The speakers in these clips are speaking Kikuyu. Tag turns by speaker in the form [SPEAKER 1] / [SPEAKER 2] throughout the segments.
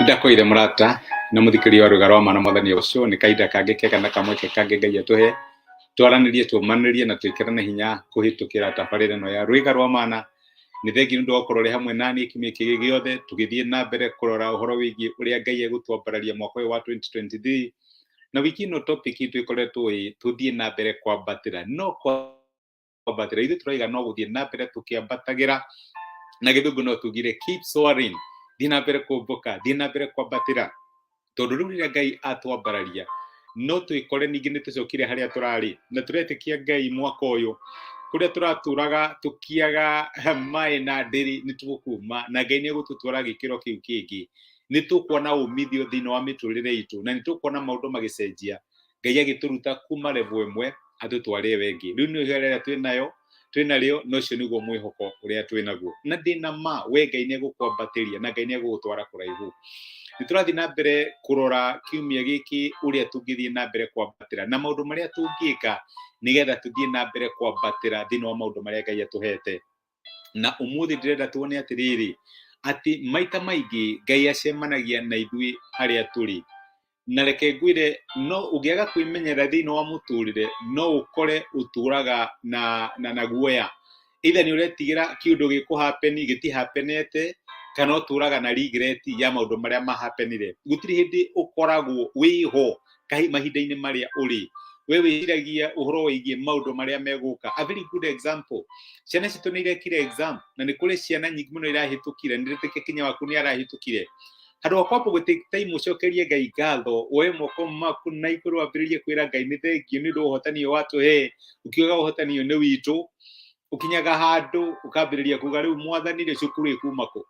[SPEAKER 1] Ndakwĩire mũrata na mũthikĩrĩria wa rũga rwa mana mwathani ũcio nĩ kahinda kangĩ kega na kamweke kangĩ Ngai atũhe twaranĩrie tũmanĩrie na twĩkĩrane hinya kũhĩtũkĩra tabarĩra ĩno ya rwĩga rwa mana. Nĩ thengiũ nĩ ũndũ wa gũkorwo ũrĩ hamwe naniĩ kiumia kĩngĩ gĩothe tũgĩthiĩ na mbere kũrora ũhoro wĩgiĩ ũrĩa Ngai egũtwambararia mwaka ũyũ wa 2023. Na wiki ĩno topic itũ ĩkoretwo ĩ tũthiĩ na mbere kwambatĩra, no kwambatĩra ithuĩ tũraiga no gũthiĩ na mbere tũkĩambatagĩra, na gĩthũngũ no tugire keep soaring, thiĩ na mbere kũmbũka, thiĩ na mbere kwambatĩra, tondũ rĩu rĩrĩa Ngai atwambararia no twĩkore ningĩ nĩ tũcokire harĩa tũrarĩ. Na tũretĩkia Ngai mwaka ũyũ kũrĩa tũratũraga tũkiaga maĩ na ndĩrĩ nĩ tũgũkuma, na Ngai nĩ egũtũtwara gĩkĩro kĩu kĩngĩ. Nĩ tũkuona umithio thĩinĩ wa mĩtũrĩre itũ, na nĩ tũkuona maũndũ magĩcenjia, Ngai agĩtũruta kuma level ĩmwe atũtware ĩyo ĩngĩ. Rĩu nĩ ũrĩa twĩ nayo twĩ narĩo, na ũcio nĩguo mwĩhoko ũrĩa twĩ naguo, na ndĩna ma we Ngai nĩ egũkwambatĩria na Ngai nĩ egũgũtwara kũraihu. Nĩ tũrathiĩ na mbere kũrora kiumia gĩkĩ ũrĩa tũngĩthiĩ na mbere kwambatĩra na maũndũ marĩa tũngĩka nĩgetha tũthiĩ na mbere kwambatĩra thĩinĩ wa maũndũ marĩa Ngai atũhete. Na ũmũthĩ ndĩrenda tuone atĩrĩrĩ, atĩ maita maingĩ Ngai acemanagia na ithuĩ harĩa tũrĩ. Na reke ngwĩre, no ũngĩaga kwĩmenyerera thĩinĩ wa mũtũrĩre no ũkore ũtũraga na guoya, either nĩ ũretigĩra kĩũndũ gĩkũhappen gĩtihapenete, kana ũtũraga na regret ya maũndũ marĩa mahapenire. Gũtirĩ hĩndĩ ũkoragwo wĩho mahinda-inĩ marĩa ũrĩ we wĩciragia ũhoro wĩgiĩ maũndũ marĩa megũka. A very good example, ciana citũ nĩ irekire exam, na nĩ kũrĩ ciana nyingĩ mũno irahĩtũkire. Nĩ ndĩretĩkia kinya waku nĩ arahĩtũkire. Handũ ha kwamba gũ take time ũcokerie Ngai ngatho, woe moko maku na igũrũ wambĩrĩrie kwĩra Ngai nĩ thengiũ nĩ ũndũ wa ũhotani ũyũ watũhe, ũkiuga ũhotani ũyũ nĩ witũ. Ũkinyaga handũ ũkambĩrĩria kuga, rĩu Mwathani rĩ, cukuru ĩkuma kũ?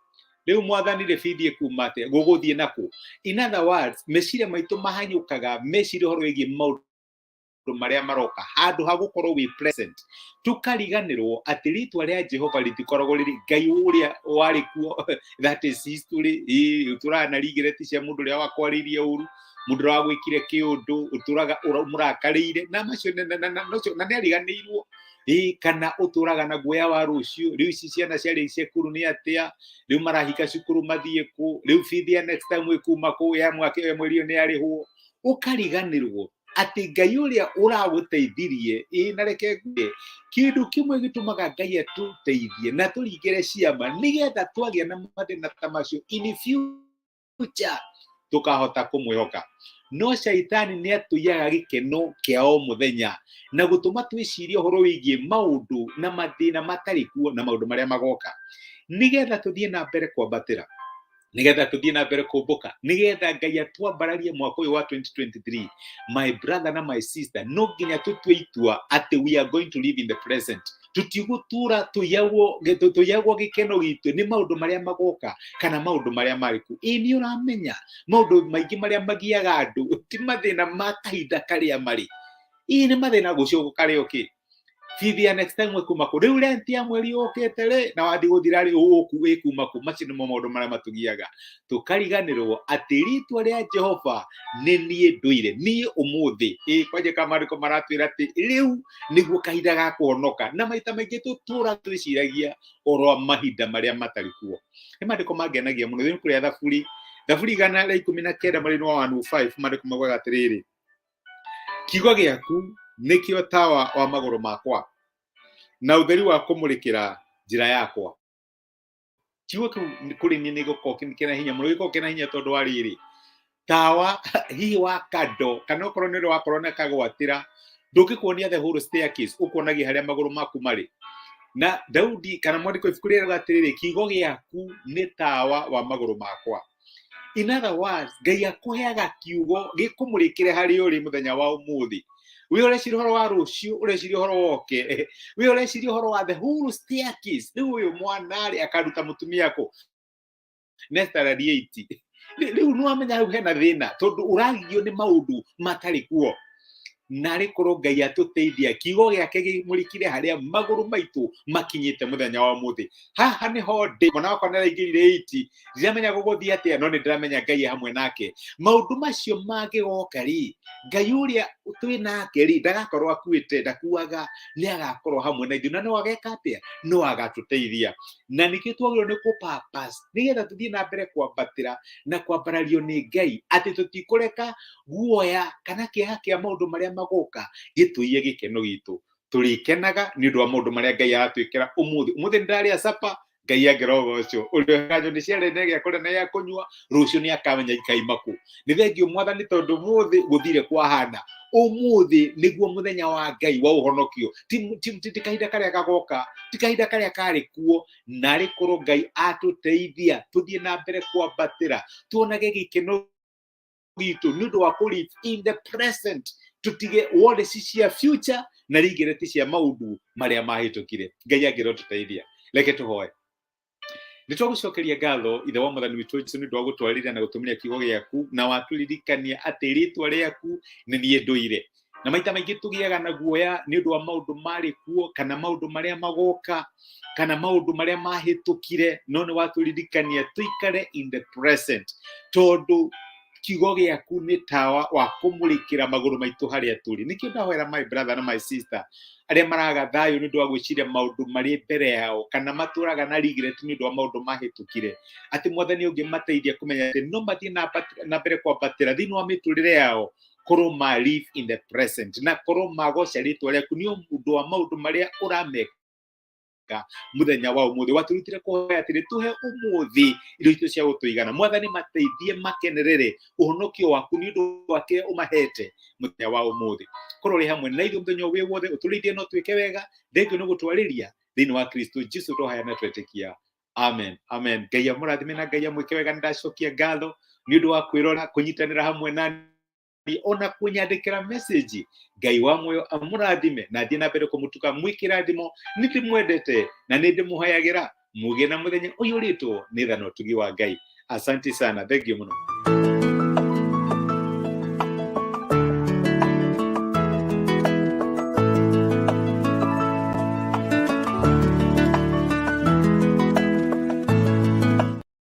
[SPEAKER 1] Rĩu Mwathani rĩ, bithi ĩkuma atĩa? Gũgũthiĩ nakũ? In other words, meciria maitũ mahanyũkaga meciria ũhoro wĩgiĩ maũndũ marĩa maroka handũ ha gũkorwo wĩ present. Tukariganĩrwo atĩ rĩtwa rĩa Jehova rĩtikoragwo rĩrĩ Ngai ũrĩa warĩ kuo, that is history. Ĩĩ, ũtũraga na regret cia mũndũ ũrĩa wakwarĩirie ũru, mũndũ ũrĩa wagwĩkire kĩũndũ, ũtũraga ũmũrakarĩire na macio na nĩ ariganĩirwo. Ĩĩ, kana ũtũraga na guoya wa rũciũ. Rĩu ici ciana ciarĩ cukuru nĩ atĩa? Rĩu marahika cukuru mathiĩ kũ? Rĩu bithi ya next time ĩkuma kũ? Ya mwaka ya mweri ũyũ nĩ yarĩhwo. Ũkariganĩrwo atĩ Ngai ũrĩa ũragũteithirie. Ĩĩ, na reke ngwĩre kĩndũ kĩmwe gĩtũmaga Ngai atũteithie na tũringĩre ciama, nĩgetha twagĩa na mathĩna ta macio in future tũkahota kũmwĩhoka. No caitani nĩ atũiyaga gĩkeno kĩa o mũthenya na gũtũma twĩcirie ũhoro wĩgiĩ maũndũ na mathĩna matarĩ kuo na maũndũ marĩa magoka. Nĩgetha tũthiĩ na mbere kwambatĩra, nĩgetha tũthiĩ na mbere kũmbũka, nĩgetha Ngai atwambararie mwaka ũyũ wa 2023, my brother na my sister, no nginya tũtue itua atĩ we are going to live in the present. Tũtigũtũra tũiyagwo gĩkeno gitũ nĩ maũndũ marĩa magoka kana maũndũ marĩa marĩ kuo. Ĩ nĩ ũramenya maũndũ maingĩ marĩa magiaga andũ ti mathĩna ma kahinda karĩa marĩ, ĩ nĩ mathĩna gũcio karĩa kĩ bithi ya next time ĩkuma kũ? Rĩu rent ya mweri ũkĩte rĩ, na wathi gũthira rĩ, ũku ĩkuma kũ? Macio nĩmo maũndũ marĩa matũgiaga tũkariganĩrwo atĩ rĩtwa rĩa Jehova nĩ niĩ ndũire niĩ ũmũthĩ. Ĩ kwanja ka maandĩko maratwĩra atĩ rĩu nĩguo kahinda ga kũhonoka, na maita maingĩ tũtũra twĩciragia ũhoro wa mahinda marĩa matarĩ kuo. Nĩ maandĩko mangenagia mũno thĩinĩ kũrĩa Thaburi 119 marĩ wa 105, maandĩko maugaga atĩrĩrĩ, "Kiugo gĩaku nĩkĩo tawa wa magũrũ makwa na ũtheri wa kũmũrĩkĩra njĩra yakwa." Kiugo kĩu kũrĩ niĩ nĩ gũkorwo kĩna hinya mũno, gĩkorwo kĩna hinya tondũ wa rĩrĩ, tawa hihi wa kando kana okorwo nĩ ũrĩ wakorwo na kagwatĩra ndũngĩkuonia the whole staircase, ũkuonagia harĩa magũrũ maku marĩ. Na Daudi kana mwandĩko ibuku rĩrĩa atĩrĩrĩ, "Kiugo gĩaku nĩ tawa wa magũrũ makwa." In other words, Ngai akũheaga kiugo gĩkũmũrĩkĩre harĩa ũrĩ mũthenya wa ũmũthĩ. We ũreciria ũhoro wa rũciũ, ũreciria ũhoro woke, we ũreciria ũhoro wa the whole staircase. Rĩu ũyũ mwana rĩ, akaruta mũtumia kũ next 8? Rĩu nĩ wamenya hau hena thĩna, tondũ ũragio nĩ maũndũ matarĩ kuo. Narĩ korwo Ngai atũteithia, kiugo gĩake gĩmũrĩkire harĩa magũrũ maitũ makinyĩte mũthenya wa ũmũthĩ. Haha nĩho ndĩ, mwana wakwa nĩaraingĩrire 8, ndiramenya gũgũthiĩ atĩa, no nĩ ndĩramenya Ngai e hamwe nake. Maũndũ macio mangĩgoka rĩ, Ngai ũrĩa twĩ nake rĩ, ndagakorwo akuĩte, ndakuaga, nĩ agakorwo hamwe na ithuĩ, na no ageka atĩa? No agatũteithia. Na nĩkĩo twagĩrĩirwo nĩ kũ purpose, nĩgetha tũthiĩ na mbere kwambatĩra na kwambarario nĩ Ngai, atĩ tũtikũreka guoya kana kĩeha kĩa maũndũ marĩa magoka gĩtũiye gĩkeno gitũ. Tũrĩkenaga nĩ ũndũ wa maũndũ marĩa Ngai aratwĩkĩra ũmũthĩ. Ũmũthĩ nĩndarĩa capa, Ngai angĩroga ũcio ũrĩa ũheaga nyoni cia rĩera gĩa kũrĩa na gĩa kũnyua, rũciũ nĩ akamenya ikaima kũ. Nĩ thengiũ Mwathani, tondũ ũmũthĩ gũthire kwahana. Ũmũthĩ nĩguo mũthenya wa Ngai wa ũhonokio, ti kahinda karĩa gagoka, ti kahinda karĩa karĩ kuo. Narĩ korwo Ngai atũteithia tũthiĩ na mbere kwambatĩra, tuonage gĩkeno gitũ nĩ ũndũ wa kũ live in the present, tũtige worries cia future na regret cia maũndũ marĩa mahĩtũkire. Ngai angĩrotũteithia. Reke tũhoe. Nĩ twagũcokeria ngatho, Ithe wa Mwathani witũ Jesu, nĩ ũndũ wa gũtwarĩria na gũtũmĩria kiugo gĩaku, na watũririkania atĩ rĩtwa rĩaku nĩ niĩ ndũire. Na maita maingĩ tũgĩaga na guoya nĩ ũndũ wa maũndũ marĩ kuo, kana maũndũ marĩa magoka, kana maũndũ marĩa mahĩtũkire, no nĩ watũririkania tũikare in the present, tondũ kiugo gĩaku nĩ tawa wa kũmũrĩkĩra magũrũ maitũ harĩa tũrĩ. Nĩkĩo ndahoera my brother na my sister arĩa maraga thayũ nĩ ũndũ wa gwĩciria maũndũ marĩ mbere yao, kana matũraga na regret nĩ ũndũ wa maũndũ mahĩtũkire, atĩ Mwathani ũngĩmateithia kũmenya atĩ no mathiĩ na mbere kwambatĩra thĩinĩ wa mĩtũrĩre yao, korwo ma live in the present, na korwo magoca rĩtwa rĩaku nĩ ũndũ wa maũndũ marĩa ũrameka mũthenya wa ũmũthĩ. Watũrutire kũhoya atĩrĩ, tũhe ũmũthĩ irio itũ cia gũtũigana. Mwathani, mateithie makenerere ũhonokio waku nĩ ũndũ wa kĩrĩa ũmahete mũthenya wa ũmũthĩ. Korwo ũrĩ hamwe na ithuĩ mũthenya wĩ wothe, ũtũrĩithie no twĩke wega. Thengiũ nĩ gũtwarĩria thĩinĩ wa Kristo Jesu tũhaya na twetĩkia. Amen, amen. Ngai amũrathime na Ngai amwĩke wega. Nĩ ndacokia ngatho nĩ ũndũ wa kwĩrora, kũnyitanĩra hamwe na ona kũnyandĩkĩra message. Ngai wa muoyo amũrathime na thiĩ na mbere kũmũtuka mwĩ kĩrathimo. Nĩ ndĩmwendete na nĩ ndĩmũhoyagĩra mũgĩe na mũthenya ũyũrĩtwo nĩ tha na ũtugi wa Ngai. Asante sana, thank you mũno.